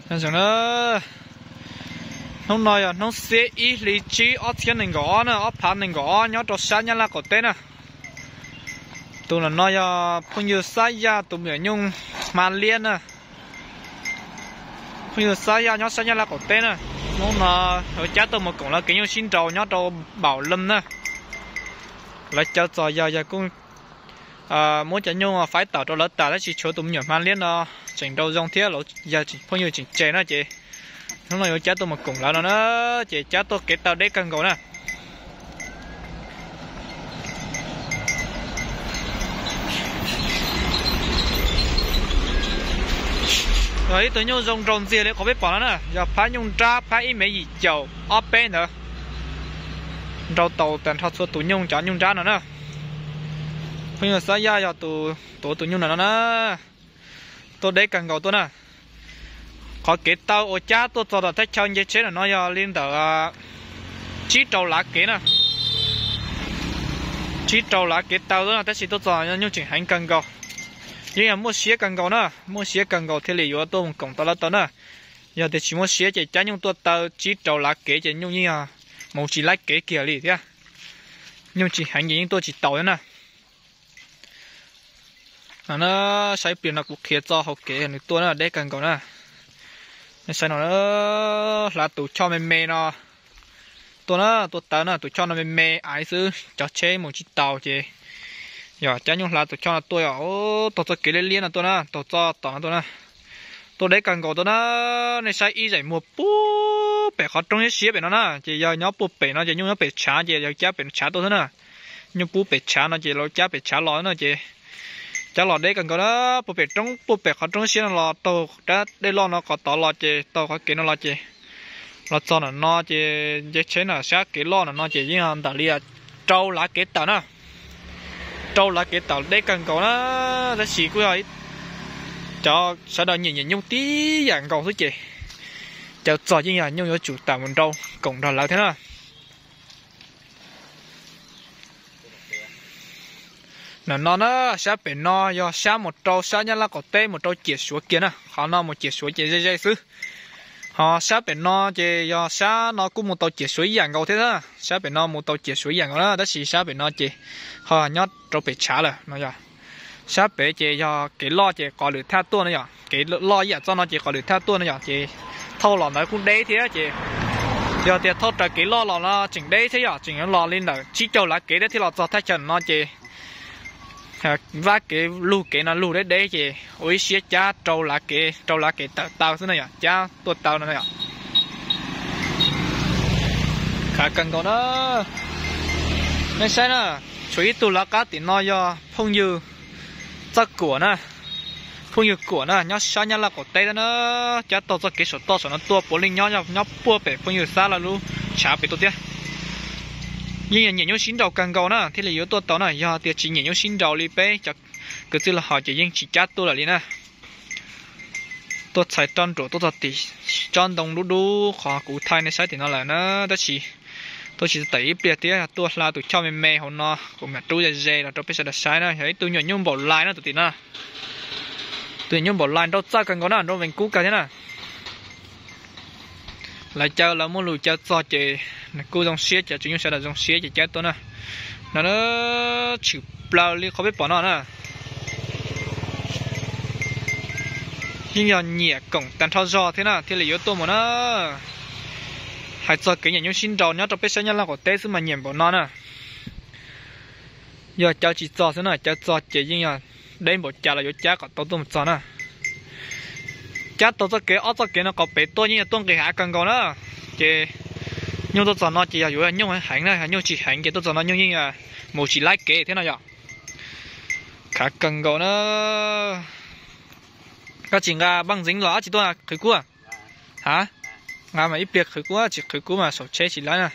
Hnub no yog hnub xiab ib hli tsib ob txhiab nees nkaum ob na, ob phav nees nkaum ob nyob rau sab Nyab Laj qaum teb na. Tus no yog phooj ywg Xab Yaj tus me nyuam nyuj hma liab na. Phooj ywg Xab Yaj nyob sab Nyab Laj qaum teb na. Hnub no yuav cab tuaj mus koom lawv kev nyuj sib nraus nyob rau Npaum Loos na. Lawv caw txog yawg, yawg kuj muab cov nyuj faib tawm rau lawv tas, tab sis tshuav tus me nyuam hma liab no tseem nraus zoo thiab, yawg phooj ywg tseem tseg na ces hnub no yuav cab tuaj mus koom lawv no na, ces cab tuaj kev taw deb kawg nkaus na. Yog ib tug nyuj zoo nraug ntxiag li qhov peb pom no na, yog phab nyuj nrab phab ib mev yim caum ob peb ntawd. Nraus taus tag nrho txhua tus nyuj, cov nyuj nrab no na. Phooj ywg Xab Yaj yog tus tuav tus nyuj no no na. Tuaj deb kawg nkaus tuaj na. Qhov kev taw uas cab tuaj txog tom thaj chaw nce tsheb no yog li ntawm tsib rau lav kev na. Tsib rau lav kev taw na, tab sis tuaj txog nyuj tseem heev kawg nkaus. Yeej yog muaj siab kawg nkaus na, muaj siab kawg nkaus thiaj li yuav tuaj mus koom tau lawv tau na. Yog tias tsis muaj siab ces cab nyuj tuaj taw tsib rau lav kev ces nyuj yeej yog mus tsis laib kev kiag li thiab. Nyuj tsis heev ces yeej tuaj tsis taus thiab na. No na, saib pliag no kuv qhia txoj hauv kev nws tuaj na, deb kawg nkaus na. Nej saib no, hla tus choj me me no tuaj na, tuaj taw na, tus choj no me me aiv xwb, cov tsheb mus tsis taus ces yog cab nyuj hla tus choj no tuaj, yog taug txoj kev liab liab no tuaj na, taug txoj tom no tuaj na. Tuaj deb kawg nkaus tuaj na. Nej saib ib zaim muag puag pem qhov roob siab siab pem no na, ces yog nyob puag pem no ces nyuj nyob pem tshav ces yog cab pem tshav tuaj xwb na. Nyuj pub pem tshav no ces lawv cab pem tshav los na ces cab los deb kawg nkaus na. Puag pem roob, puag pem qhov roob siab no los taug rab dej loj no qhov tod los ces taug qhov kev no los ces los txog nram no ces nce tsheb na, sab kev loj nram no ces yeej ntawm li rau lav kev tawm na. Rau lav kev tawm deb kawg nkaus na. Tab sis kuj yog cov sawv daws nyiam nyiam nyuj tib yam nkaus xwb ces caw txog yeej yog nyuj yuav tsum tawm mus nrau koom nrog lawv thiab na. Nram no na, sab pem no yog sab mus rau sab Nyab Laj qaum teb mus rau ciam Suav kiag na, qhov no mus ciam Suav ces ze ze xwb. Ho sab pem no ces yog sab no kuj mus tau ciam Suav ib yam nkaus thiab na, sab pem no mus tau ciam Suav ib yam nkaus na, tab sis sab pem no ces ho nyob rau pem tshav lawm no yog. Sab pem ces yog kev loj ces qos lwm thaj tuaj no yog, kev loj ib yam txoj no ces qos lwm thaj tuaj no yog ces thauj los ntawd kuj deb thiab ces yog tias thauj raws kev loj los no tseem deb thiab yog tseem los li ntawm tsib caug lav kev thiab thiaj los txog thaj chaw no ces vaj kev lug kev no lug deb deb ces ua ib siab cab rau lav kev, rau lav kev tawm taw xwb no yog cab tuaj taw no yog. Khav kawg nkaus na. Nej saib na, tshuav ib tug lawv qab tim no yog phooj ywg Txawj Kuam na. Phooj ywg Kuam na nyob sab Nyab Laj qaum teb na, cab taug txoj kev saum toj saum no tuaj puav leej nyob, nyob puag pem phooj ywg Xab lawv lub tshav pem tuaj thiab. Yeej yog nyiam nyuj sib nraus kawg nkaus na thiaj li yuav tuaj tau na, yog tias tsis nyiam nyuj sib nraus li peb cov kwv tij los hos ces yeej tsis cab tuaj lawm li na. Tuaj txhais roj nruam tuaj txog tim tsob ntoo dub dub qhov kuv thaij nej saib tim no lawm na, tab sis tuaj tsis tau ib pliag thiab, tuaj hla tus choj me me hauv no kuv mam rub ze ze los rau peb sawv daws saib na, yog ib tug nyuam nyuj npaum lais na tus tim no. Tus nyuam nyuj npaum lais nrau txawj kawg nkaus na, nrau vees kub kawg thiab na. Lawv caw lawv muaj lus caw txog ces nws kuj zoo siab, cov tswv nyuj sawv daws zoo siab ces cab tuaj na. No tshwm plaws li qhov peb pom no na. Yeej yog nyiam koom tag nrho zog thiab na thiaj li yuav tuaj mus na. Hais txog kev nyiam nyuj sib nraus nyob rau peb sab Nyab Laj qaum teb xwb mas nyiam npaum no na. Yog caw tsis txog xwb na, caw txog ces yeej yog deb npaum cas los yuav cab kom tau tuaj mus txog na. Cab tau txoj kev ob txoj kev no qhov pem tuaj yeej yog tuaj nqis hav kawg nkaus na. Ces nyuj tuaj txog no ces yog yuav nyuj heev na, yog nyuj tsis heev ces tuaj txog no nyuj yeej mus tsis laib kev thiab no yom. Khav kawg nkaus na. Koj tsis nqa npaj ntxeev los dab tsi tuaj qhwv kub? Ha, nqa mas ib pliag qhwv kub, tsis qhwv kub mas saum tsheb tsis laib na.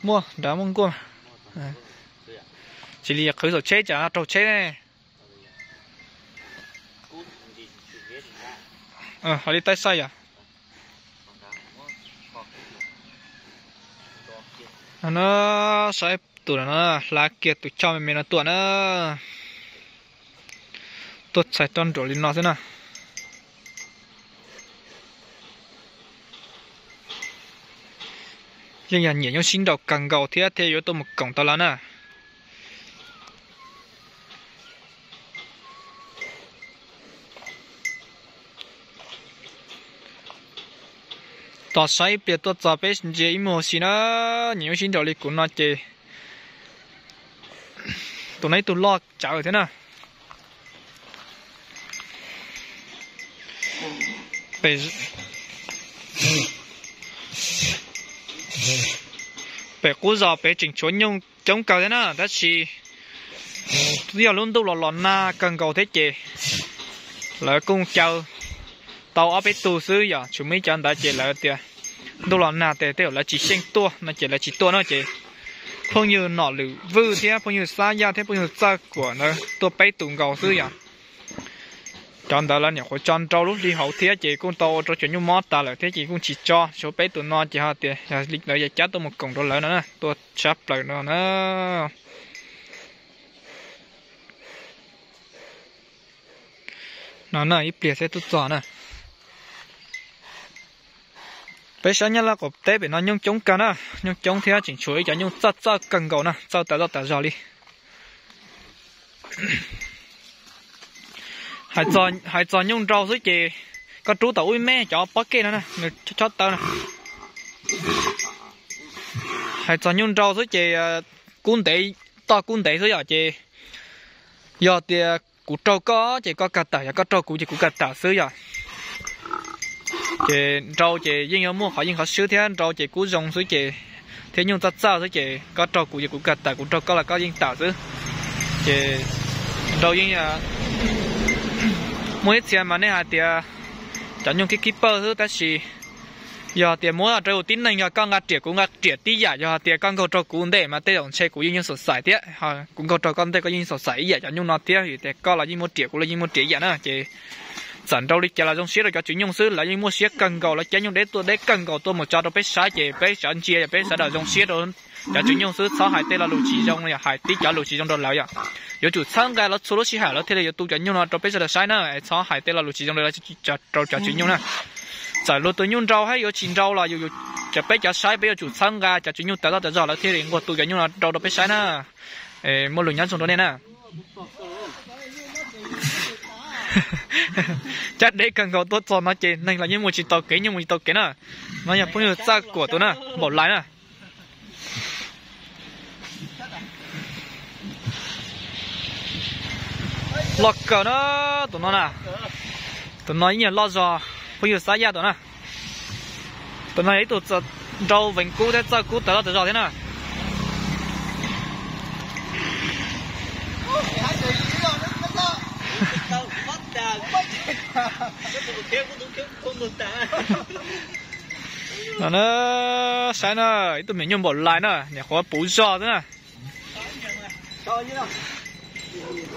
Muaj nrad muaj nkuaj. Tsis li qhwv saum tsheb tsam raug tsheb ne. Ho li taij xaij yom. No saib tus no hla kiag tus choj me me no tuaj na. Tuaj txhais roj nruam li no xwb na. Yeej yog nyiam nyuj sib nraus kawg nkaus thiab thiaj yuav tuaj mus koom tau lawv na. Tos saib ib pliag tuaj txog peb ntsia ib muag si na. Nyiam nyuj sib nraus li kuv no ces tus no ib tug loj tsawv thiab na. Pem qub zos pem tseem tshuav nyuj coob kawg thiab na, tab sis twb yog lub ntuj los los nag kawg nkaus thiab ces lawv kuj caw tau ob peb tug xwb, yog tshuav muaj ib cov ntawd ces lawv tias ntuj los nag tes tej zaum lawv tsis xyeej tuaj no ces lawv tsis tuaj no ces phooj ywg Nom Lwm Vwj thiab phooj ywg Xab Yaj thiab phooj ywg Txawj Kuam ntawd tuaj peb tus nkaus xwb yom. Cov ntawd lawv nyuam qhuav tso nrau lub hli hauv thiab ces kuj tau ua rau cov nyuj mob tas lawm thiab ces kuj tsis tso, tshuav peb tus no ces ho tias yog li ntawd yog cab tuaj mus koom rau lawv no na, tuaj tshab plaws no na. No na, ib pliag thiab tuaj txog na. Peb sab Nyab Laj qaum teb pem no nyuj coob kawg na, nyuj coob thiab tseem tshuav ib cov nyuj txawj txawj kawg nkaus na, txawj tas zoj tas zog li. Hais txog nyuj nrau xwb ces koj rub tau ub me cov pob kej no na, nws chob tawb na. Hais txog nyuj nrau xwb ces kub ntev, toj kub ntev xwb yom, ces yog tias kuv raug koj ces koj kawg tawm, yog koj raug kuv ces kuv kawg tawm xwb yom. Ces nrau ces yeej yuav muaj qhov yeej qhov swb thiab, nrau ces kub zoo xwb ces thiab nyuj txawj txawj xwb ces koj raug kuv ces kuv kawg tawm, kuv raug koj los koj yeej tawm xwb. Ces nrau yeej muaj ib txhia mas nej hais tias cov nyuj khib khib pawj xwb, tab sis yog tias muab rau yus tib neeg yog koj nqa riam kuv nqa riam tib yam, yog tias koj nkaug rau kuv ntej mas tej zaum ntshe kuv yeej yog xav xaiv thiab, kuv nkaug rau koj ntej koj yeej xav xaiv ib yam cov nyuj no thiab, vim tias koj los yeej muaj riam kuv los yeej muaj riam ib yam na. Ces txawm nrau li cas los zoo siab rau cov tswv nyuj xwb, lawv yeej muaj siab kawg nkaus, lawv cab nyuj deb tuaj deb kawg nkaus tuaj mus tso rau peb saib ces peb sawv ntsia yog peb sawv daws zoo siab rau cov tswv nyuj xwb, txhob hais tej lo lus tsis zoo, hais tib cov lus tsis zoo rau lawv yom. Yuav tsum txhawb nqa lawv txhua lub sij hawm lawv thiaj li yuav tu cov nyuj no rau peb sawv daws saib na, txhob hais tej lo lus tsis zoo rau lawv, rau cov tswv nyuj na. Txawm luag tus nyuj nrau thiab yuav tsis nrau los yus, cov peb cov saib peb yuav tsum txhawb nqa cov tswv nyuj tas zoj tas zog lawv thiaj li nquag tu cov nyuj no rau rau peb saib na. Muaj lus nyob zoo rau nej na. Cab deb kawg nkaus tuaj txog no ces neeg los yeej mus tsis tau kev, nyuj mus tsis tau kev na. No yog phooj ywg Txawj Kuam tus na, npaum lais na. Loj kawg na, tus no na. Tus no ib nyuag loj zog phooj ywg Xab Yaj tus na. Tus no yog ib tug nrau veev kub thiab txawj kub tas zog tas zog thiab na. No na, saib na, ib tug me nyuam npaum lais na, nyuam qhuav puv zog xwb na.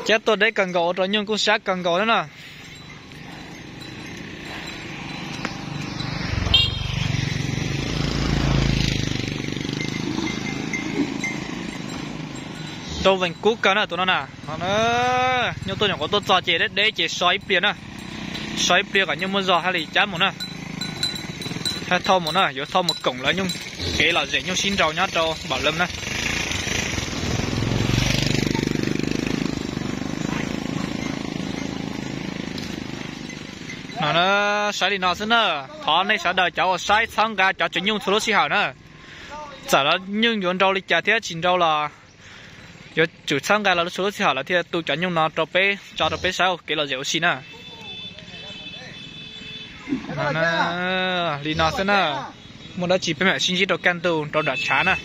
Cab tuaj deb kawg nkaus ua rau nyuj kuj sab kawg nkaus thiab na. Rau vees kub kawg na tus no na. Nyuj tuaj nyuam qhuav tuaj txog ces deb deb ces so ib pliag na. So ib pliag kom nyuj muaj zog thiaj li cab mus na. Thiaj thauj mus na, yuav thauj mus koom lawv nyuj, kev lom zem nyuj sib nraus nyob rau npaum lawm na. No na, saib li no xwb na. Thov nej sawv daws cov uas saib txhawb nqa cov tswv nyuj txhua lub sij hawm na. Txawm lawv nyuj yuav nrau li cas thiab tsis nrau los yuav tsum txhawb nqa lawv txhua lub sij hawm lawv thiaj tu cov nyuj no rau peb, tso rau peb saib ua kev lom zem ua si na. Li no xwb na. Muaj dab tsi peb mam sib ntsib rau kaj ntug rau nram tshav na.